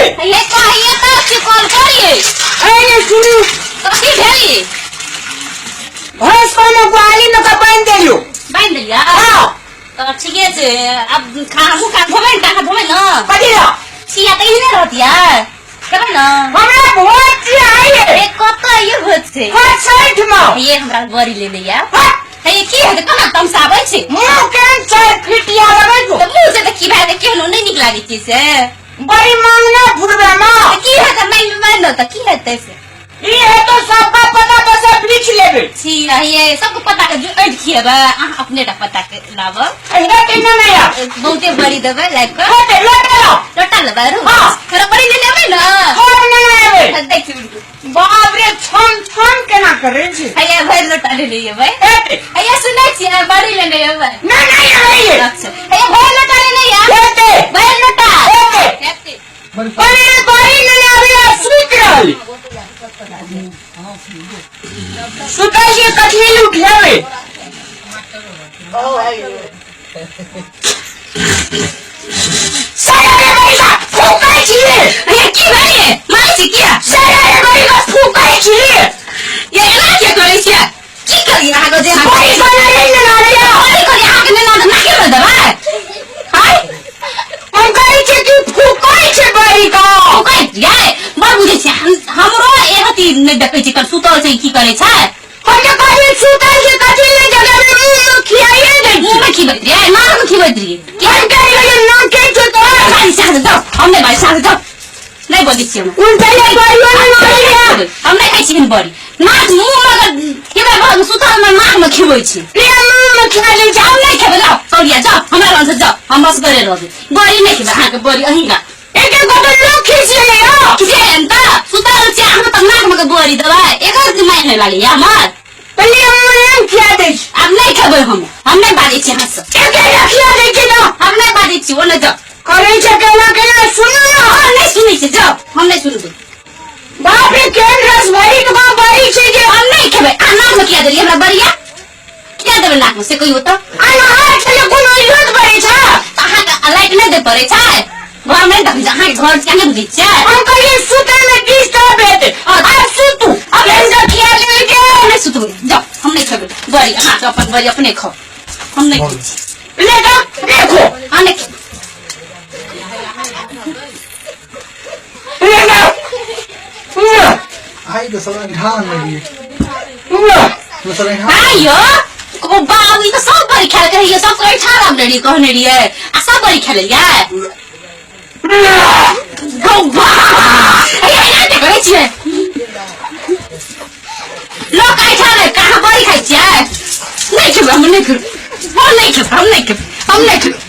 ये कहिए तऽ की कॉल करिए। अरे सुनू। तऽ की भेली? भैंस कोनो ग्वाली में का बांध देलियो। बान्हि देलियै? हाँ। तऽ ठीके छै, आब खा हमहूँ खा धोबै ने, अहाँ धोबै ने। कथी लए? छिया तऽ एहने रहतियै, खेबै ने। हमरा भोज छियै आइये। ए कतऽ ये भोज छै? हँ, छठि में। ये हमरा बड़ी लेने आयब। हँ। हे ये की हेतै, केना तमसाबै छै? मुँह केहन चारि फिटिया लगै छौ। तऽ मुँह से तऽ की भए गेलै, केहनो नहि नीक लागै छै से। बड़ी मांगना फुरबे माँ। तऽ की हेतै, मांगि मांगि तऽ की हेतै से? ई हेतौ सबका पता बस बीछ लेबे। छी ये सबके पता के जो ऐठ खिएबै, अहाँ अपने टा पता के लाबब। एहिना केना नहि आब। बहुते बड़ी देबै लाबि कऽ। हेतै, लोटा लाउ। लोटा लेबै रू? हाँ। थोड़ा बड़ी ले लेबै ने? हम नहि आबै। हँ, देखियौ। बाप रे, छम छम केना करै छै? हैया भरि लोटा ले लेबै। हेतै। हैया सुनै छियै, बड़ी लेने अयबै। नहि, नहि आबै। अच्छा, हैया भरि लोटा लेने आयब। हेतै। भरि लोटा। हेतै। हेतै। अरे बड़ी लेने आबै आ सुति रहल। सुतल छियै, कथी लए उठेबै? सारा रे बड़ी का फूकै छियै। हैया की भेलै? मारै छी किया? सारा रे बड़ी का फूकै छियै। ये एना किया करै छियै? की करी अहाँके जे अहाँ बड़ी कोना रे लेने आबै आ? बड़ी करी अहाँके नेना तऽ नाके मे देबै? हाय। हम कहै छियै कि फूकै छै बड़ी का। फूकै छियै? बड़ बुझै छियै। हमरो एक अथी नहि देखै छियै, कल सुतल छै की करै छै? हम तऽ कहलियै सुतल छै, कथी लए जगेबै? मुँह मे खियाइए दै मुँह छियै। मे खिबैत रहियै, नाक मे खिबैत रहियै। हम कहलियै नाके छै तोहर। बारी साथ जाओ, हम नहि बारी साथ जाओ, नहि बजै छियै हम। उल्टा ये बड़ियो ने मारैया। हम नहि खाइ छियै बड़ी। नाक मुँह मे अगर खिबै, सुतल मे नाक मे खिबै छी। प्रिया मुँह मे खिया दै छै। हम नहि खेबै, जाओ तौलिया जाओ, हमरा लग से जाओ, हम असगरे रहबै। बड़ी नहि खेबै अहाँके बड़ी अहीं का। एक एक गोटे लोग खींच लेले यौ। खिचिए तऽ सुतल छियै अहाँ तऽ नाक मे के बड़ी देबै, एकर मारि नहि लागैया हमर। पहिले हम मुँह खिया दै छी। आब नहि खेबै हम, हम नहि बाजै छी अहाँ से। एक एक खिया दै छी ने। हम नहि बाजै छी, ओने जाओ। करै छै केना केना, सुनू ने। हँ, नहि सुनै छी, जाओ, हम नहि सुनबै। बाप रे, केहन रस भरी के बाप बड़ी छै जे। हम नहि खेबै। अहाँ नाक मे किया देलियै हमरा बड़िया? किया देबै नाक मे से कहियौ तऽ? अनहार छलै, कोनो इजोत पड़ै छै? तऽ अहाँके लाइट नहि दे पड़ै छै? घर नहि देखै छै अहाँके घर किया नहि बुझै छियै? हम कहलियै सुतै मे डिस्टर्ब हेतै, आब सुतू। आब एहन खिया लेबै के? हम नहि सुतबै, जाओ, हम नहि खेबै बड़ी। अहाँके अपन बड़ी अपने खाउ, हम नहि खाइ छी। ले जाओ, देखो। हम नहि खेबै। ले जाओ। आई तो सब ढान लगी। तो सब आइयो ओ बाबू, ई तऽ सब बड़ी खायल कहियो, सब कोई ठाड़ आब रहियै, कहने रहियै आ सब बड़ी खेलैयै। गौवा एना के करै छियै? लोक एहिठाम नहि कहाँ बड़ी खाइ छियै? नहि खेबै हम, नहि खेबै, हम नहि खेबै, हम नहि खेबै, हम नहि खेबै।